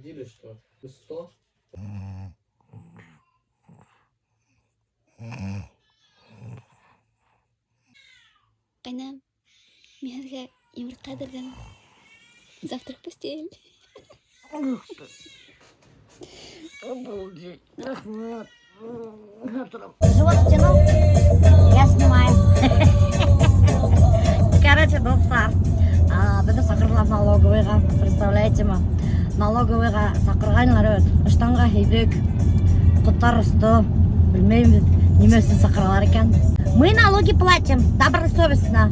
Или что? 100? Ҡәйнәм, мин һеҙгә йомортҡа әҙерләнем. Завтрак в постель. Ух ты. Обалдеть. Рәхмәт. Живот втянул, я снимаю. Короче, дуҫтар, беҙҙе саҡырҙылар налоговыйға, представляете ма? Налоговыйға саҡырғайнылар бит, ыштанға һейҙек, ҡоттар осто, белмәйем нимә өсөн саҡыралар икән. Мы налоги платим добросовестно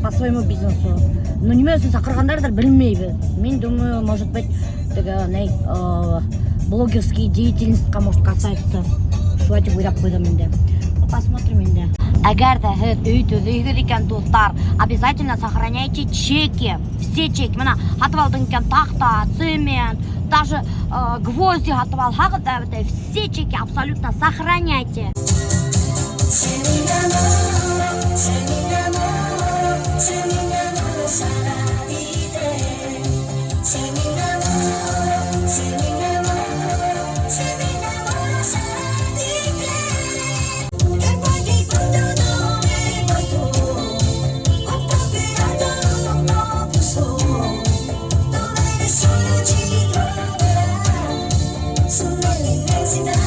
по своему бизнесу. Но нимә өсөн саҡырғандарҙыр белмәйбеҙ. Мин думаю, может быть, теге ни, блогерский деятельностьҡа может касается. Шулай тип уйлап ҡуйҙым инде. Ну, посмотрим инде. Әгәр ҙә һеҙ өй төҙөйһөгөҙ икән, дуҫтар, обязательно сохраняйте чеки. Все чеки. Бына һатып алдың икән таҡта, цемент, даже гвозди һатып алһағыҙ ҙа, бит, все чеки абсолютно сохраняйте. Se me enamoro, se me enamoro, se me enamoro saradite. Se me enamoro, se me enamoro, se me enamoro saradite. E poi ti incontro dove vuoi tu, un po' più in alto, un po' più su, dove nessuno ci troverà, su nell'immensità.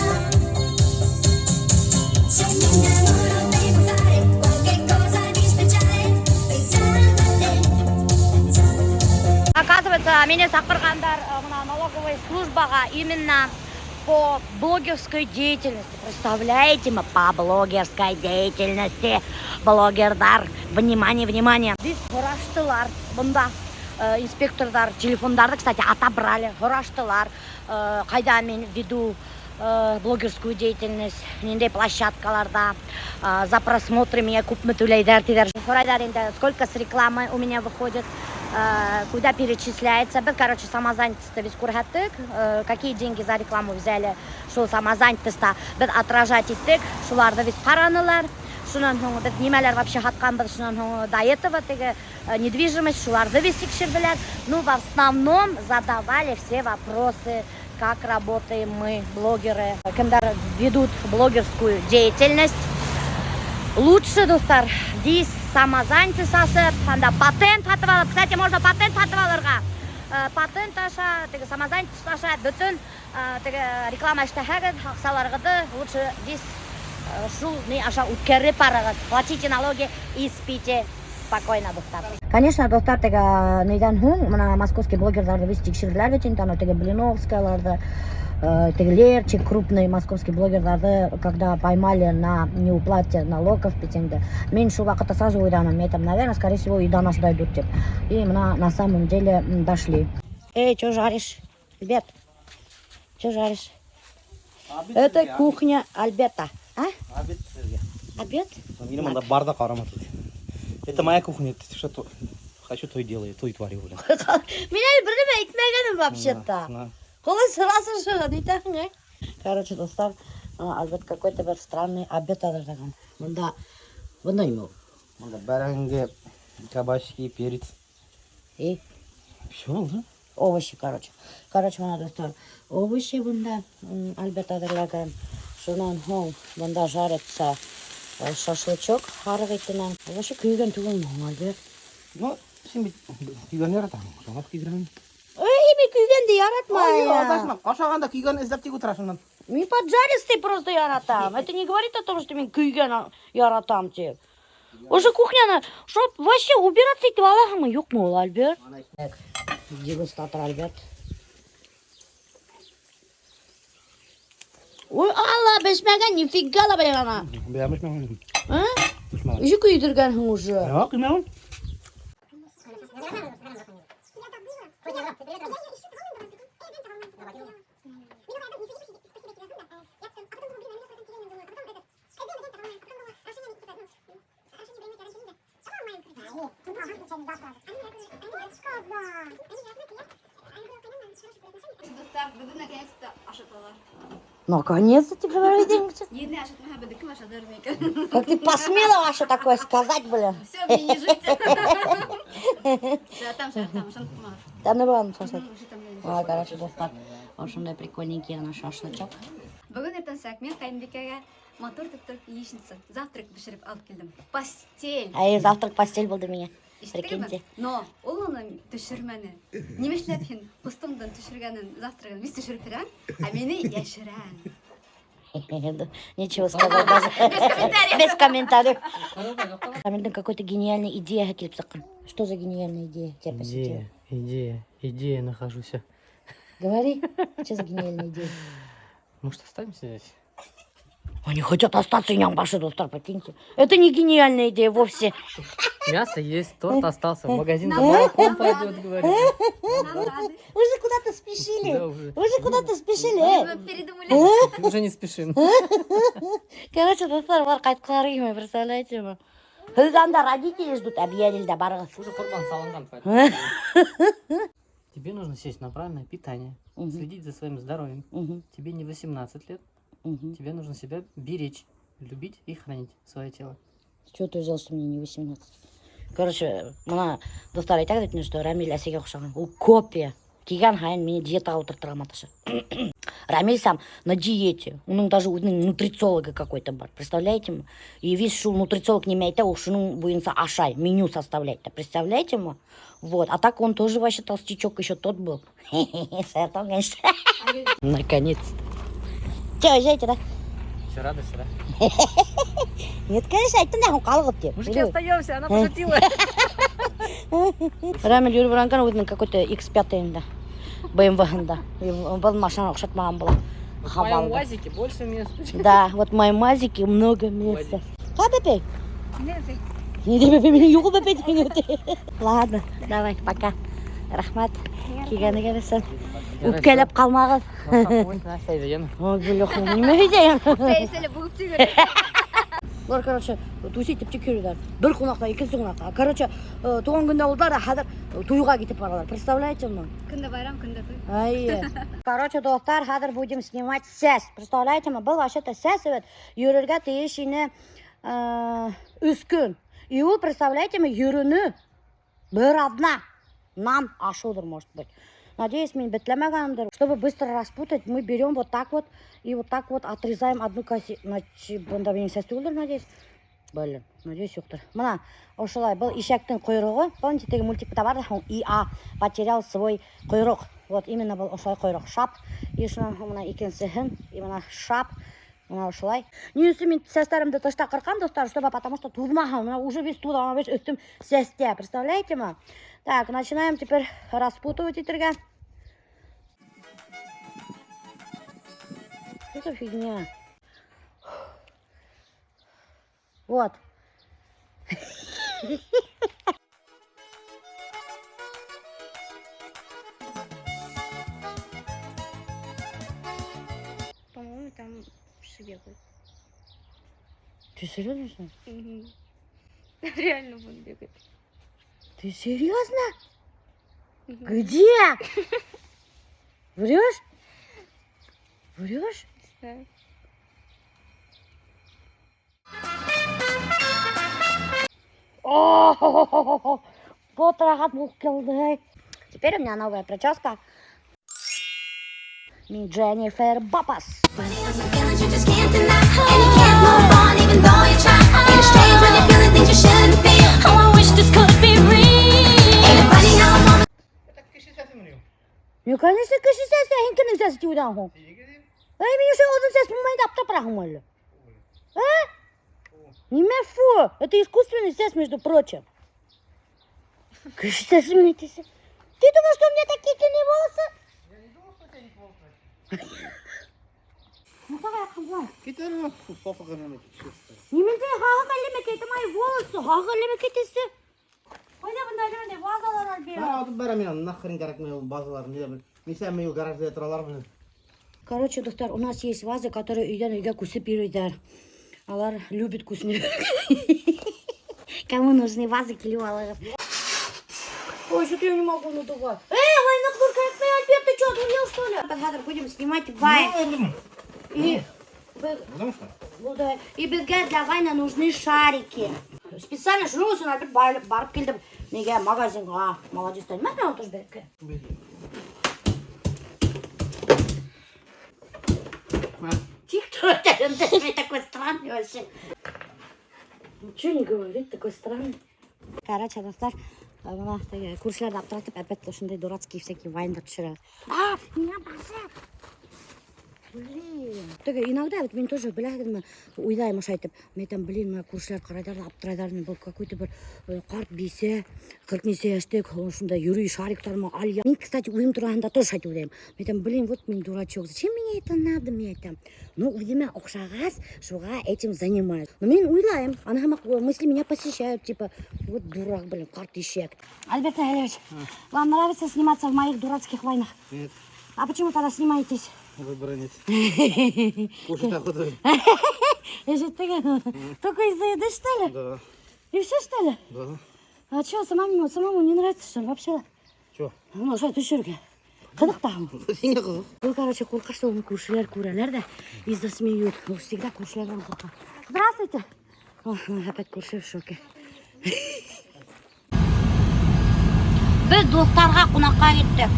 Se mi innamoro devo fare qualche cosa di speciale, pensando a te, pensando. Оказывается, мине саҡырғандар бына налоговый службаға именно по блогерской деятельности. Представляете, мы по блогерской деятельности. Блогерҙар, внимание, внимание. Беҙ һораштылар бында инспекторҙар телефондарҙы, кстати, отобрали, һораштылар. Ҡайҙа мин веду блогерскую деятельность, ниндәй площадкаларҙа, за просмотры миңә күпме түләйҙәр тиҙәр. Һорайҙар инде, сколько с рекламы у меня выходит, куда перечисляется. Беҙ, короче, самозанятость беҙ күрһәттек, какие деньги за рекламу взяли, шул самозанятостьта беҙ отражать иттек, шуларҙы беҙ ҡаранылар. Шунан һуң беҙ нимәләр вообще һатҡанбыҙ, шунан һуң до этого теге недвижимость, шуларҙы беҙ тикшерҙеләр. Ну, в основном задавали все вопросы, как работаем мы, блогеры, кемдәр ведут блогерскую деятельность. Лучше, дуҫтар, здесь самозанятость асып, анда патент һатып алып, кстати, можно патент һатып алырға. Патент аша, теге самозанятость аша, бөтөн теге реклама эшләһәгеҙ, аҡсаларығыҙҙы лучше здесь шул ни аша үткәреп барығыҙ. Платите налоги и спите спокойно, дуҫтар. Конечно, дуҫтар, теге ниҙән һуң, бына московский блогерҙарҙы беҙ тикшерҙеләр бит инде, анау теге Блиновскаяларҙы, теге Лерчик, крупный московский блогерҙарҙы, когда поймали на неуплате налогов бит инде. Мин шул ваҡытта сразу уйланым, мин әйтәм, наверное, скорее всего, и до нас дойдут тип. И бына на самом деле дошли. Эй, что жаришь? Альберт, что жаришь? Это кухня Альберта. А? Обед һеҙгә. Обед? Мине бында бардак аромат. Это моя кухня. Ты что то хочу, то и делаю, то и творю, блин. Мин әле бер нәмә әйтмәгәнмен вообще-то. На. Ҡалай сразу же, әйтәһең, ә? Короче, дуҫтар, Альберт какой-то бер странный обед әҙерләгән. Бында нимә ул? Бында бәрәңге, кабачки, перец. И Все, да? овощи, короче. Короче, бына дуҫтар, овощи бында Альберт әҙерләгән. Шунан һуң бында жарится шашлычок һарыҡ итенән. Вообще көйгән түгелме һуң, Альберт? Ну, һин бит көйгән яратаһың. Шуға көйҙөрәм. Эй, мин көйгәнде яратмайым. Адаштым. Ашағанда көйгән эҙләп тик ултыра шунан. Мин поджаристый просто яратам. Это не говорит о том, что мин көйгән яратам тип. Уже кухняны, чтоб вообще убираться итеп алаһыңмы, юҡмы ул, Альберт? Так, дегустатор Альберт. Ой, Алла, бешмәгән, нифига ла блин ана. Бә, бешмәгән. А? Бешмәгән. Еще көйҙөргәнһең уже. Юҡ, көймәгән. Дуҫтар, беҙҙе наконец-то ашаталар. Наконец-то тебе говорить. Еҙнәй ашатмаһа, беҙҙе кем ашатыр микән? Как ты посмела вообще такое сказать, блин? Все, мне не жить. Шаятам, шаятам, ышанып тормағыҙ. Тәмле булған шашлык. Уже тәмле. Ой, короче, дуҫтар, ошондай прикольненький ғына шашлычок. Бөгөн иртәнсәк мин ҡәйенбикәгә матур итеп тороп яичница, завтрак бешереп алып килдем. Постель. Ай, завтрак постель булды миңә. Ишеттегеҙме? Прикиньте. Но ул уны төшөрмәне. Нимә эшләп һин ҡустыңдың төшөргәнен, завтрагын мин төшөрөп бирәм, ә мине йәшерәң. Нечего сказать даже. Без комментариев. Без комментариев. Рамилдең какой-то гениальной идеяһы килеп сыҡҡан. Что за гениальная идея? Тебя посетила? Идея, идея, идея нахожусь. Говори, что за гениальная идея? Может, останемся здесь? Они хотят остаться, инәң башы, дуҫтар, прикиньте. Это не гениальная идея вовсе. Мясо есть, торт остался, в магазин за Нам молоком рады. пойдет, говорит. Нам рады. Вы же куда-то спешили. Да, уже. Вы же куда-то спешили. э. Мы передумали. Уже не спешим. Короче, дуҫтар, бар ҡайтҡылары килмәй, представляете ме? Һеҙҙе анда родители ждут, Әбйәлилдә барығыҙ. Уже ҡорбан салынған. Поэтому. Тебе нужно сесть на правильное питание, Мгм. следить за своим здоровьем. Мгм, Тебе не 18 лет, мгм. тебе нужно себя беречь, любить и хранить свое тело. Чего ты взял, что мне не 18? Короче, мына дуҫтар әйтә бит, что Рамиль әсәгә оҡшаған. Ул копия. Килгән һайын мине диетаға ултыртырға маташа. Рамиль сам на диете. Уның даже үҙенең нутрициологы какой-то бар. Представляете ме? И весь шул нутрициолог нимә әйтә, ул шуның буйынса ашай, меню составляет. Представляете ме? Вот. А так он тоже вообще толстячок еще тот был. Шаяртам, конечно. Наконец-то. Че, уезжаете, да? Все, радуйся, да? Нет, конечно, әйттем дә, ҡалығыҙ тип. Мужики, остаемся, она пошутила. Рамиль йөрөп барған үҙенең какой-то X5 инде. BMW-һында. Был машина оҡшатмаған була. В моем Хабалды. УАЗике больше места. Да, вот в моем МАЗике много места. Ҡа, бәпәй? Нимә бәпәй? Ни дә бәпәй, минең юҡ ул бәпәй тигән үтә. Ладно, давай, пока. Рәхмәт. Килгәнегеҙ өсөн. Үпкәләп ҡалмағыҙ. Ой, бляха, нимә һөйләйһең? Сәйсәле бөгөп тигән. Улар, короче, тусить итеп тик йөрөйҙәр. Бер ҡунаҡта, икенсе ҡунаҡта. Короче, тыуған көндә улдар хәҙер туйға китеп баралар. Представляете ме? Көндә байрам, көндә туй. Ай. Короче, дуҫтар, хәҙер будем снимать сәс. Представляете ме? Был вообще-то сәс бит йөрөргә тейеш ине өс көн. И ул, представляете ме, йөрөнө бер аҙна. Нам ашыуҙыр, может быть. Надеюсь, мин бетләмәгәнемдер. Чтобы быстро распутать, мы берем вот так вот и вот так вот отрезаем одну коси. Бында минең сәс түгелдер, надеюсь. Блин, надеюсь, юҡтыр. Мына ошолай, был ишәктең ҡойроғо. Помните, теге мультикта бар ҙа, И А потерял свой ҡойроҡ. Вот именно был ошолай ҡойроҡ. Шап. И шунан һуң мына икенсеһен, и мына шап. Мына ошолай. Ни өсөн мин сәстәремде тышта ҡырҡам, дуҫтар, чтобы потому что туҙмаһын. Мына уже весь туҙ, весь өҫтөм сәстә. Представляете ме? Так, начинаем теперь распутывать итергә. Что за фигня? Вот. По-моему, там все бегают. Ты серьезно? Что ли? Реально вон бегает. Ты серьезно? Где? Врешь? Врешь? Не знаю. О, вот рәхәт булып килде. Теперь у меня новая прическа. Мин Дженнифер Бапас. Feelings you just can't deny. And you can't move on even though you try. Ain't it strange when you're feeling things you shouldn't feel? Oh, I wish this could be real. Ain't it funny how a moment Ну, конечно, кеше сәсе, һин кемдең сәсе тип уйланың һуң? Эй, мин ошо оҙон сәс булмай ҙа аптырап бараһың әле. А? Нимә фу? Это искусственный сәс, между прочим. Кеше сәсе менән әйтәсең. Ты думал, что у меня такие длинные волосы? Я не думал, что у тебя нет волос. Ну, давай, ҡабла. Китер, Нимәгә һаға әлләмә это мои волосы, һаға әлләмә китәсе. Ҡайҙа бында әллә ниндәй вазалар Альберт. Алып барам мин, нахрен кәрәкмәй ул вазалар, нисә мең гаражда торалар блин. Короче, дуҫтар, у нас есть вазы, которые өйҙән өйгә күсеп йөрөйҙәр. Алар любит күсенеп. Кому нужны вазы, килеп алығыҙ. Ой, что-то я не могу надувать. Эй, Лайна кәрәкмәй, Альберт, ты что, одурел, что ли? Хәҙер будем снимать вайн. И Потому что? Ну да. И беҙгә для вайна нужны шарики. Специально шуның өсөн Альберт барып килдем. Нигә магазинға. Молодец. Мә, тоже бәркә. Бери. Тихо, ты такой странный вообще. Ничего не говорит, такой странный. Короче, дуҫтар, бына теге күршеләрҙе аптыратып, опять ошондай дурацкий всякие вайндар төшөрә. А, миңә баҫып. Блин. Теге иногда вот мин тоже беләһегеҙме, уйлайым ошайтып. Мин әйтәм, блин, бына күршеләр ҡарайҙар ҙа аптырайҙар, был какой-то бер ҡарт бисә, 40 нисә йәшлек, ошонда йөрөй шариктар менән алъя. Мин, кстати, үҙем тураһында тоже шулай уйлайым. Мин әйтәм, блин, вот мин дурачок, зачем мне это надо, мин әйтәм. Ну, үҙемә оҡшағас, шуға этим занимаюсь. Но мин уйлайым, ана һымаҡ мысли меня посещают, типа, вот дурак, блин, ҡарт ишәк. Альберт Наилевич, вам нравится сниматься в моих дурацких вайнах? Нет, А почему тогда снимаетесь? выбора нет. Кушать охота. Ишеттегеҙ? Только из-за еды, что ли? Да, И все, что ли? да. А что, самому не нравится, что ли, вообще? Че? Ну, что, төшөргә? Ҡыҙыҡ та. Һиңә ҡыҙыҡ. Был, короче, ҡурҡа, что уны күршеләр күрәләр ҙә и засмеют. Ул всегда күршеләрҙән ҡурҡа. Здравствуйте. О, опять күрше в шоке. Беҙ дуҫтарға ҡунаҡҡа киттек.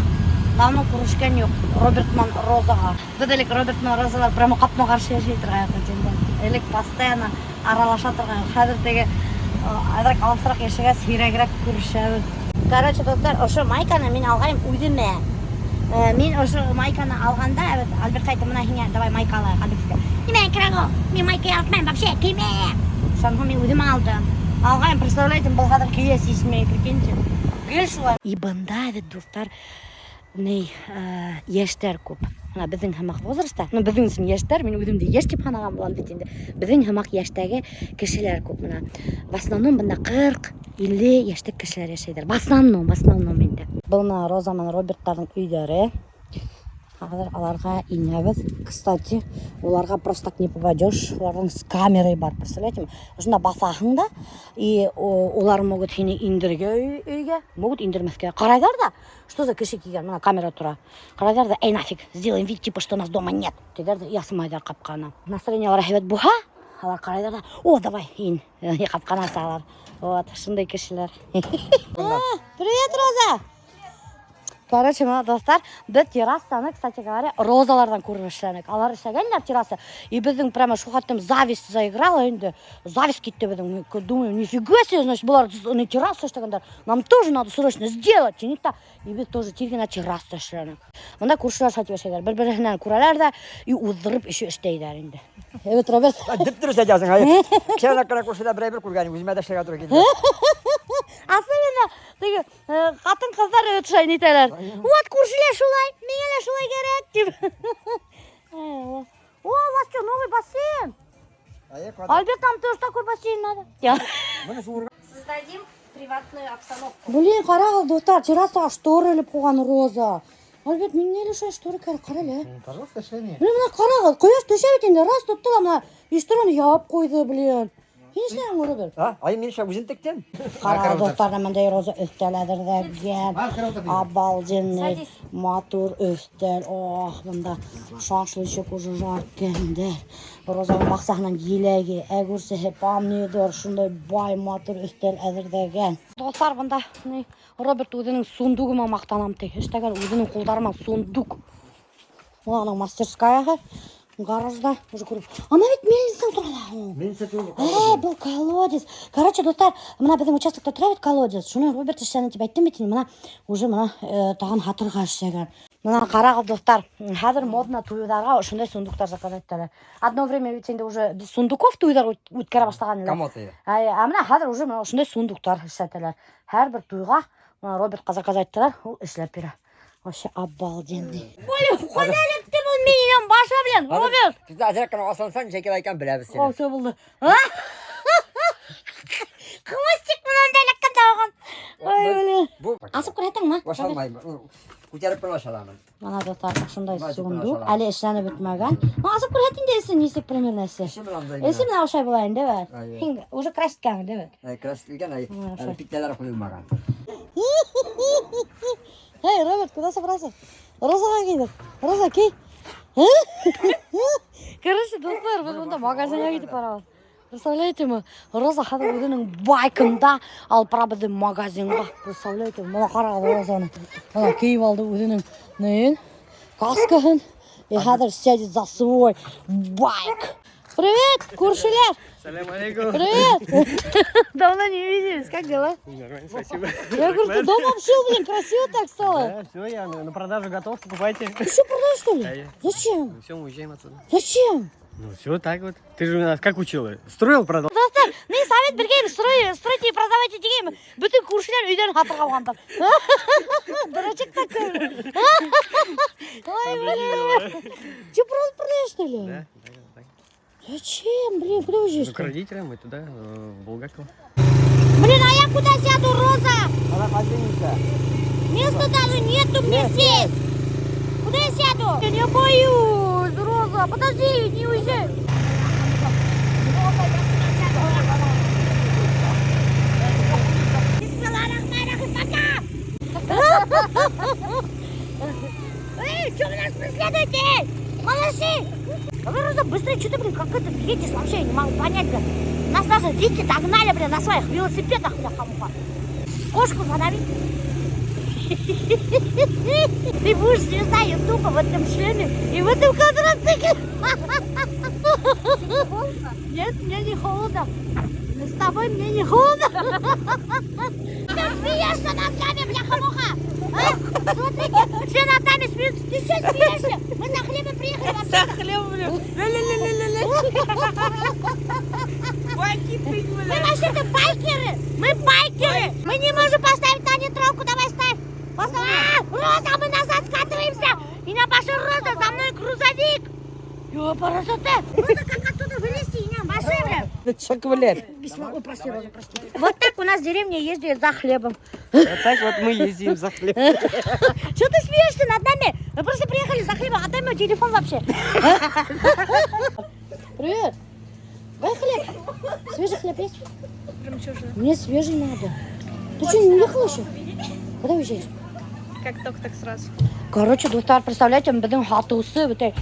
Давно күрешкән юҡ. Роберт менән Розаға. Беҙ элек Роберт менән Розалар прямо ҡапма-ҡаршы йәшәй торғайныҡ инде. Элек постоянно аралаша торған. Хәҙер теге әҙерәк алыҫыраҡ йәшәгәс һирәгерәк күрешәбеҙ. Короче, дуҫтар, ошо майканы мин алғайным үҙемә. Мин ошо майканы алғанда, evet, Альбертҡа әйттем, бына һиңә давай майка алайыҡ. Альберт әйтте, нимә кәрәк ул? Мин майка яратмайым, вообще кеймәйем. Шунан һуң мин үҙем алдым. Алғайным, представляете, был хәҙер кейә сисмәй, прикиньте. Гел шулай. И бында бит, дуҫтар, ни, йәштәр күп. Бына беҙҙең һымаҡ возрастта, ну беҙҙең өсөн йәштәр, мин үҙемде йәш тип һанаған булам бит инде. Беҙҙең һымаҡ йәштәге кешеләр күп бына. В основном бында 40, 50 йәшлек кешеләр йәшәйҙәр. В основном инде. Был бына Роза менән Роберттарҙың өйҙәре. Хәҙер аларға инәбеҙ. Кстати, уларға просто так не попадешь. Уларҙың с камерой бар, представляете? Ошонда баҫаһың да, и улар могут һине индерергә өйгә, могут индермәҫкә. Ҡарайҙар ҙа, что за кеше килгән, бына камера тора. Ҡарайҙар ҙа, эй, нафиг, сделаем вид, типа, что нас дома нет. Тиҙәр ҙә, и асмайҙар ҡапҡаны. Настроениелары һәйбәт булһа, алар ҡарайҙар ҙа, о, давай, ин. И ҡапҡаны асалар. Вот, шундай кешеләр. Привет, Роза! Короче, бына, дуҫтар, беҙ террасаны, кстати говоря, Розаларҙан күреп эшләнек. Алар эшләгәндәр терраса, и беҙҙең прямо шул хәтлем зависть заиграла инде. Зависть китте беҙҙең. Думаю, нифига себе, значит, былар не терраса эшләгәндәр. Нам тоже надо срочно сделать. Тинек тә. И беҙ тоже тиҙ генә терраса эшләнек. Бында күршеләр шулай йәшәйҙәр. Бер-береһенән күрәләр ҙә и уҙҙырып еще эшләйҙәр инде. Evet, Роберт. Дөп-дөрөҫ әйтәһең, әйе. Кисә генә күршелә бер әйбер күргән, үҙемә дә эшләргә тура килде. Особенно теге ҡатын-ҡыҙҙар evet шулай нитәләр. Вот күршеләр шулай, миңә лә шулай кәрәк тип. О, у вас что, новый бассейн? Әйе, Альберт, нам тоже такой бассейн надо. Быны шуырға Создадим приватную обстановку. Блин, ҡарағыҙ, дуҫтар, террасаға штор элеп ҡуйған Роза. Альберт, миңә лә шулай штор кәрәк, ҡара әле. Ну, пожалуйста, эшләй. Блин, бына ҡарағыҙ, ҡояш төшә бит инде, раз тотто ла бына и штораны ябып ҡуйҙы, блин. Һин эшләнең, Роберт? А, ай мин шулай үҙем тектем. Ҡарағыҙ, дуҫтар, бындай Роза өҫтәл әҙерләгән. Обалденный, Садись. матур өҫтәл. Ох, бында шашлычок уже жаркәндәр. Розаның баҡсаһынан еләге, әгүрсеһе, помидор, шундай бай матур өҫтәл әҙерләгән. Дуҫтар, бында ни, Роберт үҙенең сундугы менән маҡтанам ти. Эшләгән үҙенең ҡулдары менән сундук. Уның мастерскаяһы гаражда уже күреп. Ана бит мельница тора ла. Мин түгел. Был колодец. Короче, дуҫтар, бына беҙҙең участокта тора бит колодец. Шуны Роберт эшләне тип әйттем бит инде. Бына уже бына тағын һатырға эшләгән. Бына ҡарағыҙ, дуҫтар, хәҙер модно туйҙарға ошондай сундуктар заказать итәләр. Одно время ведь инде уже без сундуков туйҙар үткәрә башлаған. Комод әйе. Әй, ә бына хәҙер уже бына ошондай сундуктар эшләтәләр. Һәр бер туйға бына Робертҡа заказать итәләр, ул эшләп бирә. Вообще обалденный. Блин, ҡайҙа эләкте был минең башы, блин, Роберт. Беҙ әҙерәк кенә аҫылынһаң, нисә кило икәнен беләбеҙ О, һине. все булды. А? Хвостик менән дә эләккән тағын. Ой, блин. Бу Асып күрһәтәңме? Аша алмайым. Күтәреп кенә аша аламын. Бына дуҫтар, ошондай Асып кенә сундук. аша аламын. Әле эшләнеп бөтмәгән. Ну, асып күрһәт инде эсе нисек примерно эсе. Эсе менән андай. Эсе менән ошай була инде, бит. Әйе. Һин уже краситкән, бит. Красителгән, әй, Ошай. әле петлялар ҡуйылмаған. Эй, Роберт, куда собрался? Розаға кейҙек. Роза, кей. Короче, дуҫтар, беҙ бында магазинға китеп барабыҙ. Представляете мы? Роза хәҙер үҙенең байкында алып бара беҙҙе магазинға. Представляете, бына ҡарағыҙ Розаны. Бына кейеп алды үҙенең нейен, каскаһын. И хәҙер сядет за свой байк. Привет, күршеләр! Сәләм алейкум. Привет! Давно не виделись, как дела? Нормально, спасибо. Я говорю, ты дома вообще, блин, красиво так стало. Да, все, я на продажу готов, покупайте. Ты что, продаешь, что ли? Да, я. Зачем? Все, мы уезжаем отсюда. Зачем? Ну все, так вот. Ты же у нас как учила? Строил, продал. Дуҫтар, мин совет биргәйнем, строй, стройте и продавайте тигәйнем. Бөтөн күршеләр өйҙәрен һатырға алғандар. Дурачок такой. Ой, блин. Че, правда продаешь, что ли? Да, так. Зачем, блин, куда уезжаешь? Ну, к родителям и туда, в Булгаково. Блин, а я куда сяду, Роза? Она подвинется. Места даже нету мне сесть. Куда я сяду? Я не боюсь, Роза. Подожди, не уезжай. Бисмиллахиррахманиррахим, пока! Эй, что вы нас преследуете? Малыши! Давай, Роза, быстрее, что ты, блин, как это едешь вообще, я не могу понять, блин. Нас даже дети догнали, блин, на своих велосипедах, бляха-муха. Кошку задави. Ты будешь звезда Ютуба в этом шлеме и в этом квадроцикле. Нет, мне не холодно. С тобой мне не холодно. Ты смеешься над нами, бляха-муха. А? Смотрите, все над нами смеются. Ты что смеешься? Мы за хлебом приехали вообще. За хлебом, блин. Ля-ля-ля-ля-ля. Мы вообще-то байкеры! Мы байкеры! Мы не можем поставить на нейтралку, давай ставь! Поставь. А, Роза, мы назад скатываемся! И на башы Роза, за мной грузовик! Ёпарасоте! Роза, как отсюда вылезти? И на башы, бля! Шоколад. Ой, прости, Роза, прости. Вот так у нас в деревне ездят за хлебом. Вот так вот мы ездим за хлебом. Что ты смеешься над нами? Мы просто приехали за хлебом. Отдай мой телефон вообще. Привет. Дай хлеб. Свежий хлеб есть? Мне свежий надо. Ты что, не уехала еще? Когда уезжаешь? Как только, так сразу. Короче, дуҫтар, представляете, беҙҙең һатыусы бөтә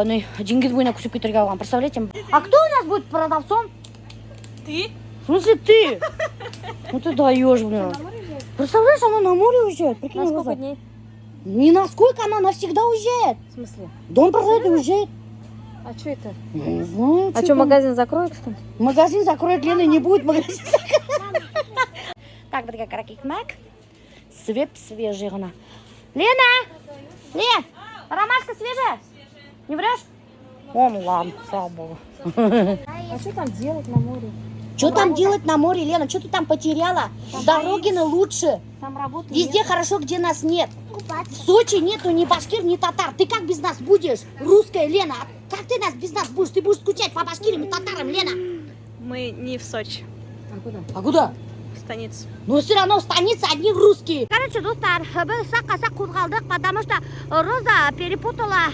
ни, диңгеҙ буйына күсеп китергә булған, представляете? А кто у нас будет продавцом? Ты? В смысле ты? Ну ты даешь, блин. Представляешь, она на море уезжает. Прикинь, На сколько Роза. дней? Не на сколько, она навсегда уезжает. В смысле? Дом продает и уезжает. А что это? Я не знаю. А Чё что, там. магазин закроют, что ли? Магазин закроет, Лена не будет, магазин закроет. Так, беҙгә кәрәк икмәк. Свеп свежий ғына. Лена! Лен, ромашка свежая? Не врешь? О, ну ладно, слава богу. А что там делать на море? Что там делать на море, Лена? Что ты там потеряла? Дороги на лучше. Там работы Везде хорошо, где нас нет. В Сочи нету ни башкир, ни татар. Ты как без нас будешь? Русская Лена, а как ты нас без нас будешь? Ты будешь скучать по башкирам и татарам, Лена. Мы не в Сочи, А куда? В станицу. Но все равно в станице одни русские. Короче, дуҫтар, беҙ саҡ-саҡ ҡуҙғалдыҡ, потому что Роза перепутала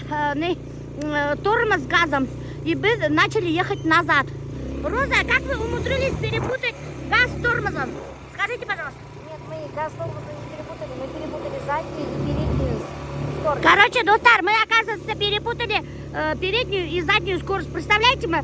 тормоз с газом. И мы начали ехать назад. Роза, как вы умудрились перепутать газ с тормозом? Скажите, пожалуйста. Нет, мы газ тормоза не перепутали, мы перепутали заднюю и переднюю скорость. Короче, дуҫтар, мы, оказывается, перепутали переднюю и заднюю скорость. Представляете, мы